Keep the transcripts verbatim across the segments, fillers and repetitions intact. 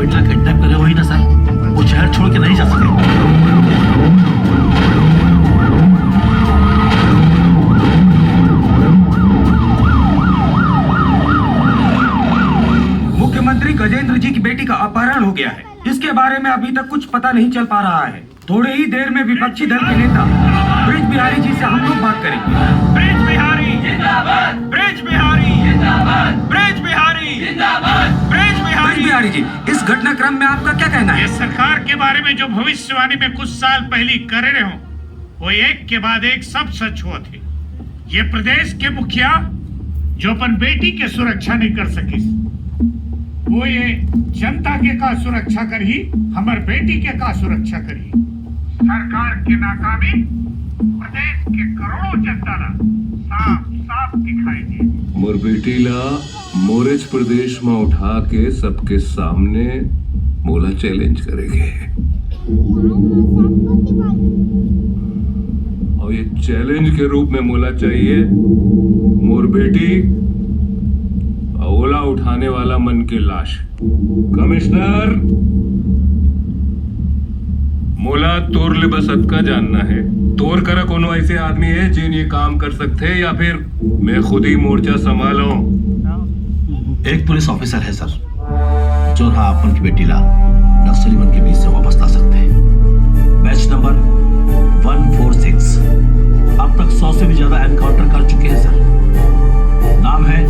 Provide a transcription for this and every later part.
बेटा किडनैप करे हुए ना सर, वो शहर छोड़ के नहीं जा सके। मुख्यमंत्री गजेंद्र जी की बेटी का अपहरण हो गया है, जिसके बारे में अभी तक कुछ पता नहीं चल पा रहा है। थोड़े ही देर में विपक्षी दल के नेता ब्रज बिहारी जी से हम लोग बात करेंगे। ब्रज बिहारी जिंदाबाद। ब्रज बिहारी जिंदाबाद। ब्रज बिहारी जिंदाबाद। ब्रज बिहारी। ब्रज बिहारी जी, इस घटनाक्रम में आपका क्या कहना है? ये सरकार के बारे में जो भविष्यवाणी में कुछ साल पहली करे रहे हो, वो एक के बाद एक सब सच हुआ थे। ये प्रदेश के मुखिया जो अपन बेटी के सुरक्षा नहीं कर सके, वो ये जनता के का सुरक्षा करही, हमर बेटी के का सुरक्षा करही। सरकार के नाकामी प्रदेश के करोड़ों जनता ला साफ साफ दिखाई दे। मोर बेटी ला मोरेच प्रदेश म उठा के सबके सामने मोला चैलेंज करेगे। और ये चैलेंज के रूप में मोला चाहिए मोर बेटी अउ ओला उठाने वाला मन के लाश। कमिश्नर, मोला तोर ले बस अतका जानना है, तोर करा कोनो ऐसे आदमी है जिन ये काम कर सकते हैं या फिर मैं खुद ही मोर्चा संभालूं? एक पुलिस ऑफिसर है सर, जो हा अपन की बेटी ला नक्सली मन के बीच से वापस ला सकते हैं। बैच नंबर वन फोर सिक्स अब तक सौ से भी ज्यादा एनकाउंटर कर चुके हैं सर। नाम है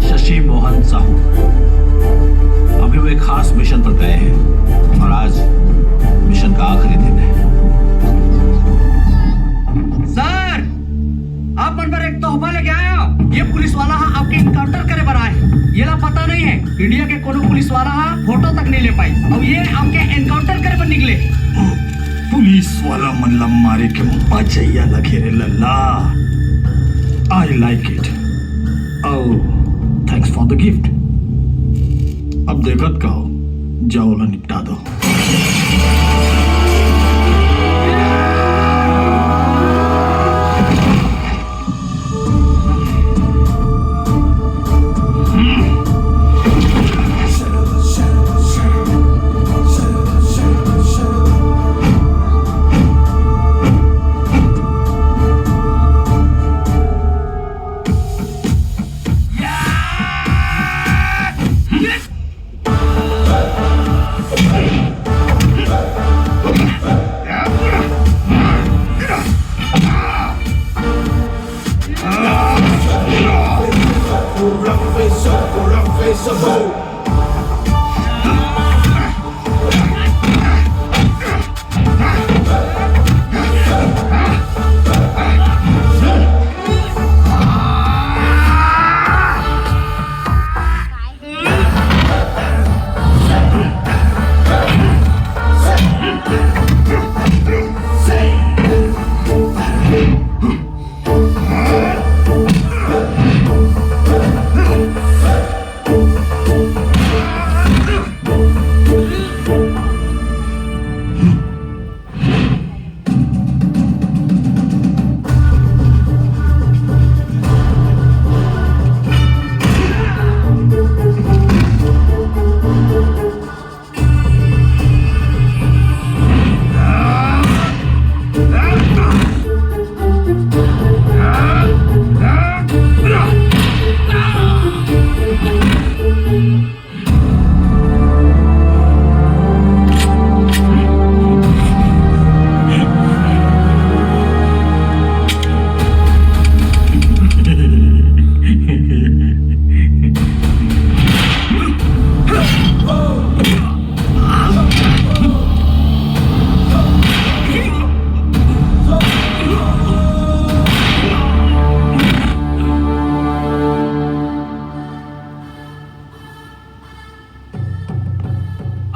शशि मोहन साहू। अभी वो एक खास मिशन पर गए हैं और आज मिशन का आखिरी दिन है। सर, आप मन पर एक तोहफा लेके आया हूँ। ये पुलिस वाला हा आपके इनकाउंटर करे बर आए हैं। ये ला पता नहीं है, इंडिया के कोनो पुलिस वाला हा फोटो तक नहीं ले पाई, और ये आपके इनकाउंटर करे बर निकले। पुलिस वाला मन ला मारे के मजैया लगे रे लल्ला। I like it। Oh, thanks for the gift। अब देखत का हो, जाओ ला निपटा दो।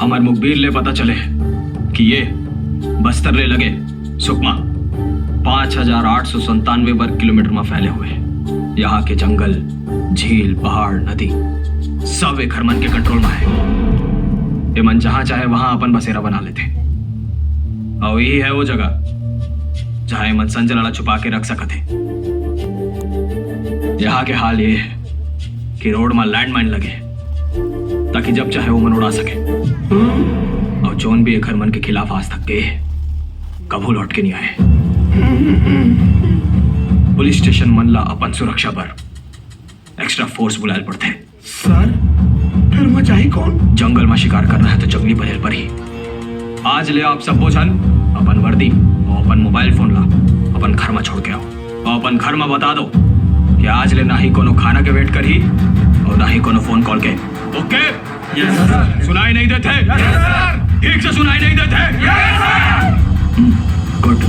हमर मुखबिर ले पता चले कि ये बस्तर ले लगे सुकमा पाँच हजार आठ सौ संतानवे वर्ग किलोमीटर में फैले हुए हैं। यहाँ के जंगल, झील, पहाड़, नदी, सब एकर मन के कंट्रोल में है। ये मन जहाँ चाहे वहाँ अपन बसेरा बना लेते। और यही है वो जगह जहाँ ये मन संजय लाला छुपा के रख सकते। यहाँ के हाल ये है कि रोड में लैंडमाइन लगे, त कि जब चाहे वो मन उड़ा सके। अउ जौन भी एकर मन के खिलाफ आज तक गए हे, कभू लौट के नहीं आए। पुलिस स्टेशन मन ला अपन सुरक्षा बर एक्स्ट्रा फोर्स बुलाए ल पड़थे। सर, फिर मैं जाही कौन? जंगल में शिकार करना है तो जंगली बने ल परही। आज ले आप सब्बो झन अपन वर्दी अउ अपन मोबाइल फोन ला अपन घर में छोड़ के आओ, अउ अपन घर में बता दो कि आज ले ना ही कोनो खाना के वेट करही अउ ना ही कोनो फोन कॉल के। ओके? Yes sir. सुनाई नहीं देथे? Yes sir. ठीक से सुनाई नहीं देथे? Yes sir. गुड।